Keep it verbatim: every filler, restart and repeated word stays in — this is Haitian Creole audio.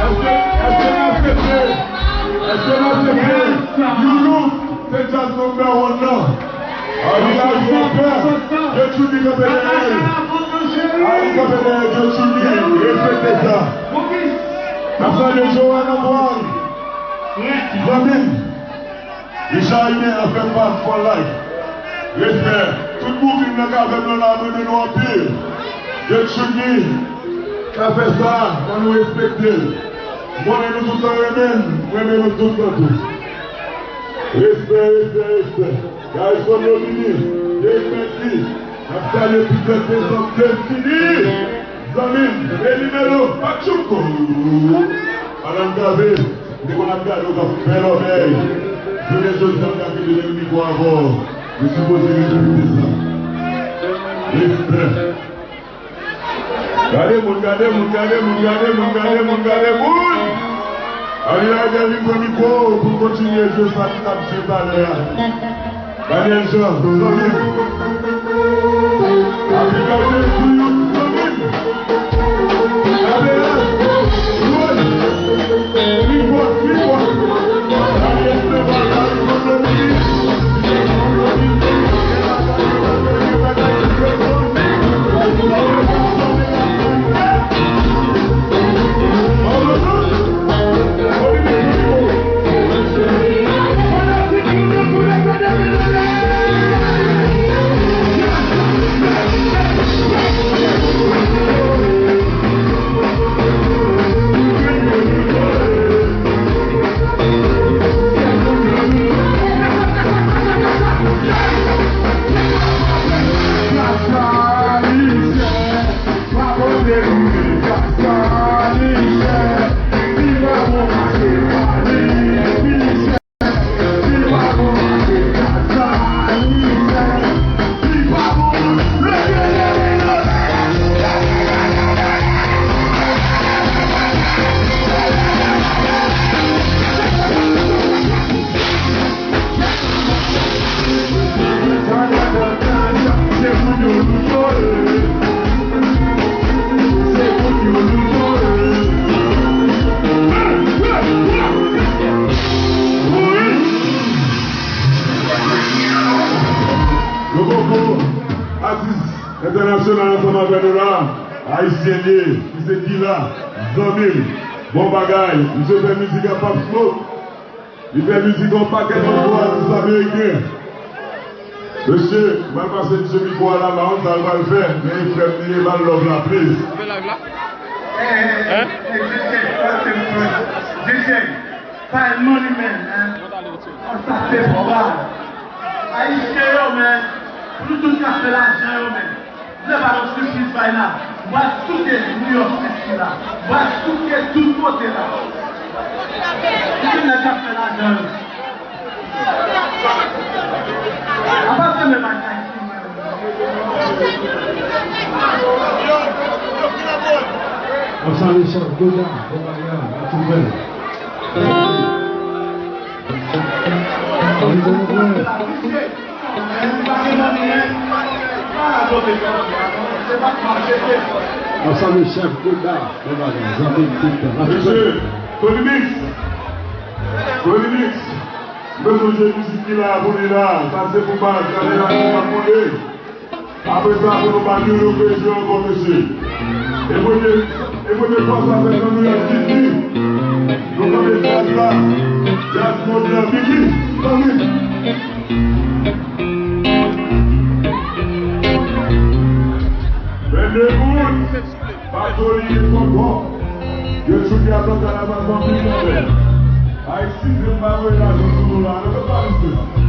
Èske, èske n aksepte? Èske n aksepte? Youlou, se djaz number one nan. Ariel, Gertrude kanpe dèyè l. Ari kanpe dèyè Gertrude, respekte sa. N ap salye Joanne Antoine. Zanmi m. Richard Imen ap fè pas for life. Respè. Tout booking nan k avè m nan la, m renmen nou anpil. Gertrude ka fè sa, fò nou respekte l. M konnen nou tout tan renmen l, m renmen nou tout tan tou. Respè, respè, respè. Garrison Domini, Dave Mèsi, n ap salye Peter Tezan Destiny. Zanmi m, Eli Melo, Patchouko. Alan Gave, m te konn ap gade w k ap fè lòbèy. Jounen jodi a, m ka kenbe menm nivo avè w. Ou sipoze respekte sa. Respè. Gade moun, gade moun, gade moun, gade moun, gade moun, gade moun. Ariel Delvin pran mikwo pou l kontinye jwe sa li t ap jwe talè a. Daniel Jean, zanmi m. Happy birthday to you, zanmi m. Happy birthday. Woy. Tripòt, tripòt. Daniel Jean, Daniel Jean, zanmi m. Entènasyonal ansanm avè nou la, Ayisyen l ye, misye Kila, zanmi m, bon bagay, misye fè mizik ak Pop Smoke, li fè mizik yon pakèt lòt bò, atis ameriken. Mesye, m pral pase misye mikwo a la, m pa konn sa l pral fè, men e frè m li ye, ba l love la, please. Fè live la? Hein? D J, D J, pa el money man, hein? Sa se fò ba. Ayisyen yo, men, pou nou tout ka fè lajan yo, men. M vle ba nou sipriz bay la. M pral souke New York City la. M pral souke tout kote la. Ki nèg k ap fè lajan yo? Apa se menm ak Ayiti, mwen. Ap salye chèf Goda, bon bagay, ap tou bèl. Mwen salye chèf Goda, bon bagay, zanmi m tout tan. Mesye, Tony Mix, Tony Mix, mwen sonje mizik ki la pou li la, sa se pou baz, gade la ki ap monte. Apre sa, pou nou pa di nou pèdi ankò, mesye. E premye, e premye fwa sa fèt nan New York City. Nou kanpe djaz la. Djaz modèn, Biggie, tann li. Vennde out, bato li ye twò twò. Yo tchouke Atlanta la, pa santi kanmenm. Ayiti, se pa voye lajan sou nou la, nou pa misye.